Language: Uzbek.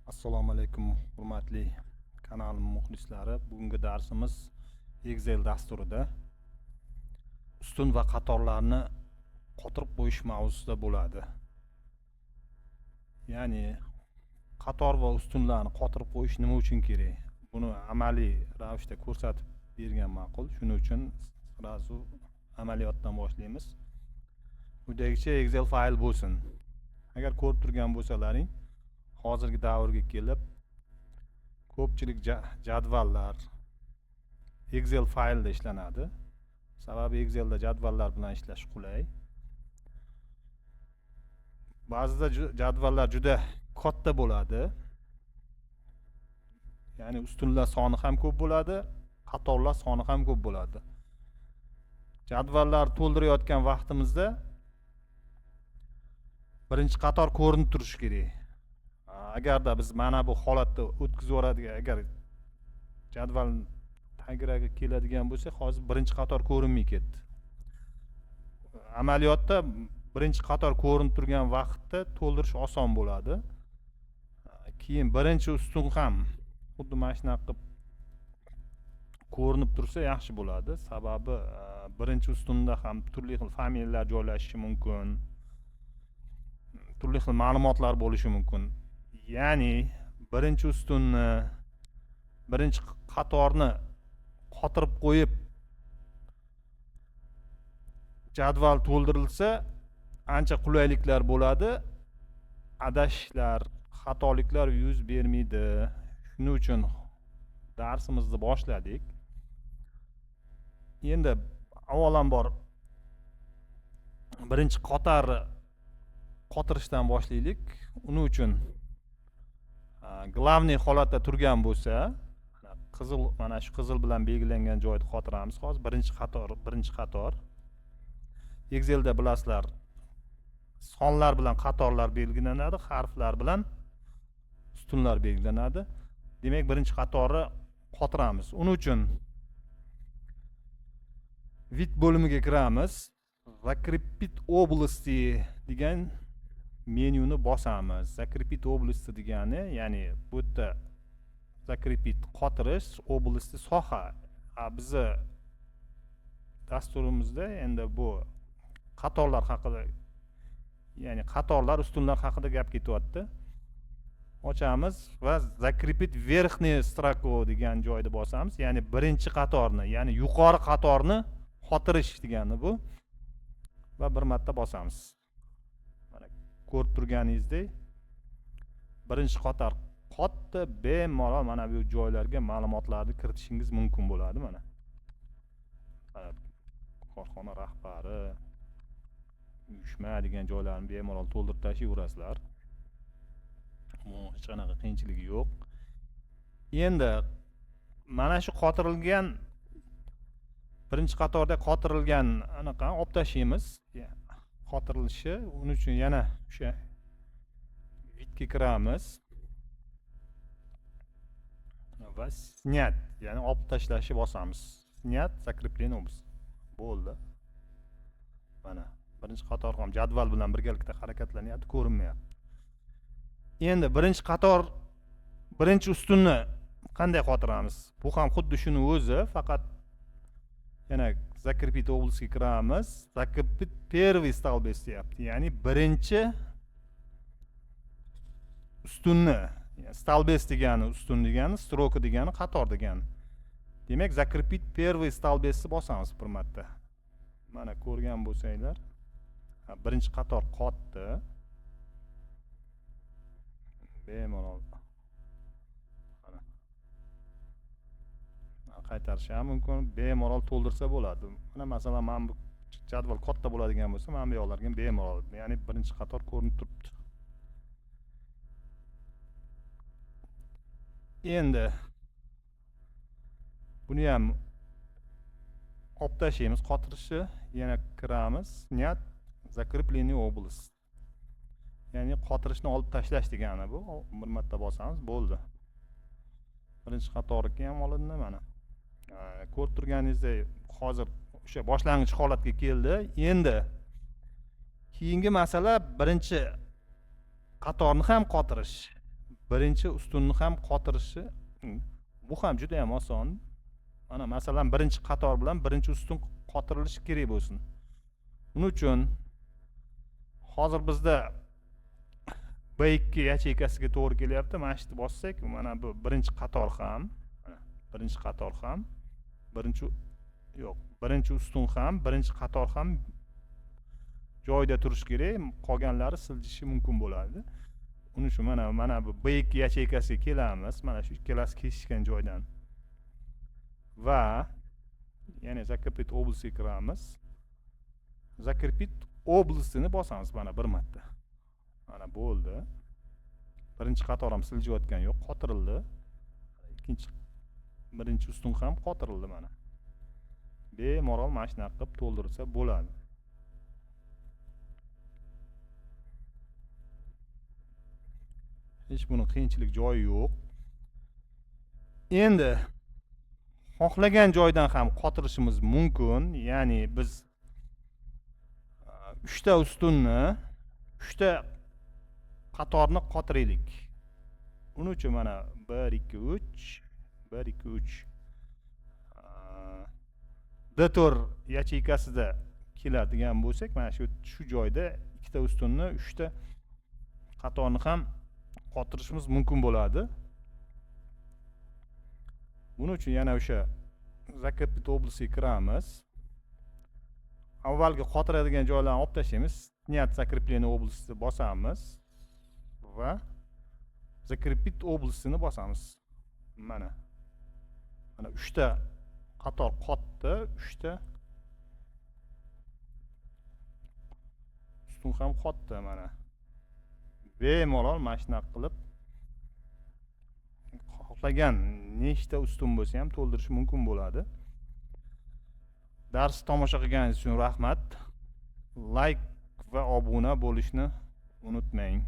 Assalomu alaykum, hurmatli kanalim muxlislari. Bugungi darsimiz Excel dasturida ustun va qatorlarni qotirib qo'yish mavzusida bo'ladi. Ya'ni qator va ustunlarni qotirib qo'yish nima uchun kerak? Buni amaliy ravishda ko'rsatib bergan ma'qul. Shuning uchun сразу amaliyotdan boshlaymiz. Uydagicha Excel fayl bo'lsin. Agar ko'rib turgan bo'lsalaring, hozirgi davrga kelib ko'pchilik jadvallar Excel faylda ishlanadi. Sababi Excelda jadvallar bilan ishlash qulay. Ba'zida jadvallar juda katta bo'ladi. Ya'ni ustunlar soni ham ko'p bo'ladi, qatorlar soni ham ko'p bo'ladi. Jadvallar to'ldirayotgan vaqtimizda birinchi qator ko'rinib turishi kerak. Agarda biz mana bu holatda o'tkazib yuboradigan, agar jadval tagiraga keladigan bo'lsak, hozir birinchi qator ko'rinmay ketdi. Amaliyotda birinchi qator ko'rinib turgan vaqtda to'ldirish oson bo'ladi. Keyin birinchi ustun ham xuddi mana shunaqa qilib ko'rinib tursa yaxshi bo'ladi. Sababi birinchi ustunda ham turli xil familiyalar joylashishi mumkin, turli xil ma'lumotlar bo'lishi mumkin. Ya'ni birinchi ustunni, birinchi qatorni qotirib qo'yib jadval to'ldirilsa ancha qulayliklar bo'ladi, adashishlar, xatoliklar yuz bermaydi. Shuning uchun darsimizni boshladik. Endi avvalambor birinchi qatorni qotirishdan boshlaylik. Uning uchun главный holatda turgan bo'lsa, qizil, mana shu qizil bilan belgilangan joyni qotiramiz hozir. Birinchi qator, birinchi qator. Excelda bilasizlar, sonlar bilan qatorlar belgilanadi, harflar bilan ustunlar belgilanadi. Demak, birinchi qatorni qotiramiz. Uning uchun вид bo'limiga kiramiz, закрепить области degan menyuni bosamiz. Закрепить области degani, ya'ni bu yerda закрепить qotirish, области soha. Bizni dasturimizda endi bu qatorlar haqida, ya'ni qatorlar, ustunlar haqida gap ketyapti. Ochamiz va закрепить верхнюю строку degan joyda bosamiz, ya'ni birinchi qatorni, ya'ni yuqori qatorni qotirish degani bu. Va bir marta bosamiz. Mana, ko'rib turganingizdek, birinchi qator qotdi. Bemalol mana bu joylarga ma'lumotlarni kiritishingiz mumkin bo'ladi. Mana, korxona rahbari, uyushma degan joylarni bemalol to'ldirib tashlayverasizlar. Bu hech qanaqa qiyinchiligi yo'q. Endi mana shu qotirilgan birinchi qatorda qotirilgan anaqa olib tashlaymiz qotirilishi. Uning uchun yana o'sha вид ga kiramiz va снять, ya'ni olib tashlashni bosamiz. Снять закрепление область. Bo'ldi, mana birinchi qator ham jadval bilan birgalikda harakatlanyapti, ko'rinmayapti. Endi birinchi qator, birinchi ustunni qanday qotiramiz? Bu ham xuddi shuni o'zi, faqat yana закрепить область ga kiramiz. Закрепить первый столбец deyapti, ya'ni birinchi ustunni. Столбец degani ustun degani, строка degani qator degani. Demak, закрепить первый столбец ni bosamiz bir marta. Mana, ko'rgan bo'lsanglar, birinchi qator qotdi. Bemalol mana qaytarish ham mumkin, bemalol to'ldirsa bo'ladi. Mana, masalan, mana bu jadval katta bo'ladigan bo'lsa, mana bu yoqlarga bemalol, ya'ni birinchi qator ko'rinib turibdi. Endi buni ham olib tashlaymiz qotirishni. Yana kiramiz, снять закрепленный область, ya'ni qotirishni olib tashlash degani bu. Bir marta bosamiz, bo'ldi, birinchi qatorniki ham olindi. Mana, ko'rib turganingizdek, hozir o'sha boshlang'ich holatga keldi. Endi keyingi masala birinchi qatorni ham qotirish. birinchi ustunni ham qotirishi, bu ham juda ham oson. Mana masalan, birinchi qator bilan birinchi ustun qotirilishi kerak bo'lsin. Buning uchun hozir bizda B2 yacheykasiga to'g'ri kelyapti. Mana shu yerni bossak, mana bu birinchi qator ham, birinchi qator ham, birinchi yo'q, birinchi ustun ham, birinchi qator ham joyida turishi kerak, qolganlari siljishi mumkin bo'ladi. Uning uchun mana bu B2 yacheykasiga kelamiz, mana shu ikkalasi kesishgan joydan va ya'ni закрепить областьga kiramiz. Закрепить областini bosamiz mana bir marta. Mana bo'ldi. Birinchi qator ham siljiyotgan yo'q, qotirildi. Ikkinchi, birinchi ustun ham qotirildi mana. Bemalol mana shunaqa qilib to'ldirsa bo'ladi. Hech buni qiyinchilik joyi yo'q. Endi xohlagan joydan ham qotirishimiz mumkin. Ya'ni biz 3 ta ustunni, 3 ta qatorni qotiraylik. Buning uchun mana 1 2 3, 1 2 3 D4 yacheykasida keladigan bo'lsak, mana shu joyda 2 ta ustunni, 3 ta qatorni ham qotirishimiz mumkin bo'ladi. Buning uchun yana o'sha закрепить областьga kiramiz. Avvalgi qotiradigan joylarni olib tashlaymiz. Снять закрепление области bosamiz va закрепить областini bosamiz. Mana. Mana 3 ta qator qotdi, 3 ta ustun ham qotdi mana. Bemalol mana shunaqa qilib xohlagan nechta ustun bo'lsa ham to'ldirish mumkin bo'ladi. Dars tomosha qilganingiz uchun rahmat. Like va obuna bo'lishni unutmang.